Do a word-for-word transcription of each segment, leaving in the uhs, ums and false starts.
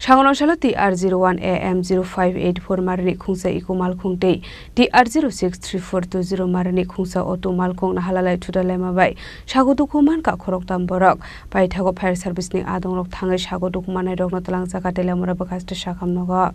Thango salo T R zero one A M zero five eight four marini khungsa eco malkhung tei T R zero six three four two zero marini khungsa auto malkhung nahalalai thudalaima bai sago dukhu mankha khoroktham borok. Paithago fire service ni adongrok thangwi sago dukhu mannairokno twlangjak Teliamura bwkhaste sakham nogo.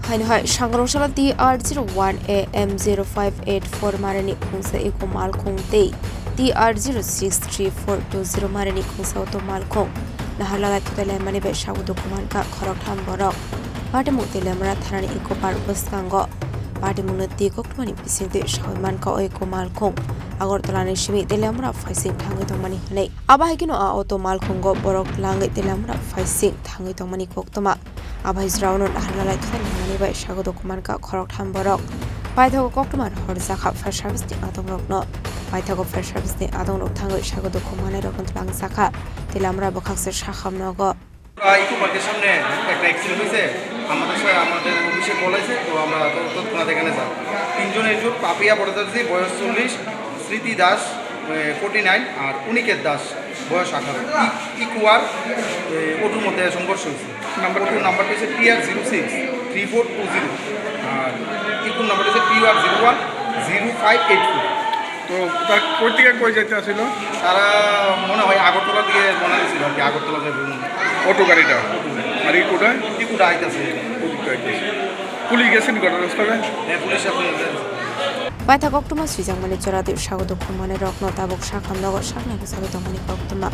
Haino hai sangrong salo T R zero one A M zero five eight four marini khungsa eco malkhung tei T R zero six three four two zero marini khungsa auto malkhung naharlalai thudalaimani bai sago dukhu mankha khoroktham borok. Patimung Teliamura thanani eco park bwskango patimungno twi koktwmani bisingtwi sawi mankha o eco malkhung Agartala ni simi Teliamura phaising thangwi tongmani hwnwi. Abo hai kheno a auto malkhungo borok langwi Teliamura phaising thangwi tongmani koktwma. Abo hai jora-o no naharlalai thudalaimani bai sago dukhu mankha khoroktham borok. Paithago koktwma rohorjakha fire service ni adongrokno. Paithago fire service ni adongrok thangwi sago dukhu mannairokno twlangjakha Teliamura bwkhakse sakham nogo. আমরা ইকো পার্কের সামনে একটা অ্যাক্সিডেন্ট হয়েছে, আমাদের সাথে, আমাদের অফিসে কল আছে, তো আমরা তো তৎক্ষণাৎ এখানে যাই। তিনজন একজন পাপিয়া ভট্টাচার্য, বয়স চল্লিশ, স্মৃতি দাস, ফোর্টি নাইন, আর অনিকেত দাস, বয়স আঠারো। ই-, ইকুয়ার, এ, অটোর মধ্যে সংঘর্ষ হয়েছে। নাম্বার অটোর নাম্বারটা হচ্ছে T R zero six three four two zero, আর ইকুর নাম্বার হচ্ছে T R zero one zero five eight four। তো তারা কই থেকে কই যাইতে আসিল? তারা মনে হয় আগরতলা দিয়ে রওনা দিছিল আর কি, আগরতলা যাবে মনে হয়। অটো গাড়িটা? আর ইকোটা? ইকোটা আইতাছে। অটো আইতাছে। পুলিশ গেছেন ঘটনাস্থলে? হ্যাঁ, পুলিশ এখন এসে। Paithak koktwma swijak mani chwra twi sago dukhu manwi rokno tabuk sakham nogo saknai bwsagwi tongmani koktwma.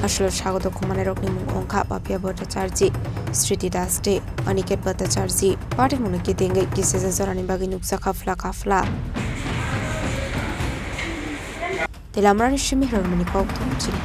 Aswk sago dukhu manwi rokni mung wngkha Papia Bhattacharjee, Sriti Das tei Aniket Bhattacharjee. Patimungno kitingwi kisisa jorani bagwi nukjakha phla kaphla. Teliamurani simi Hiromoni koktwma chini.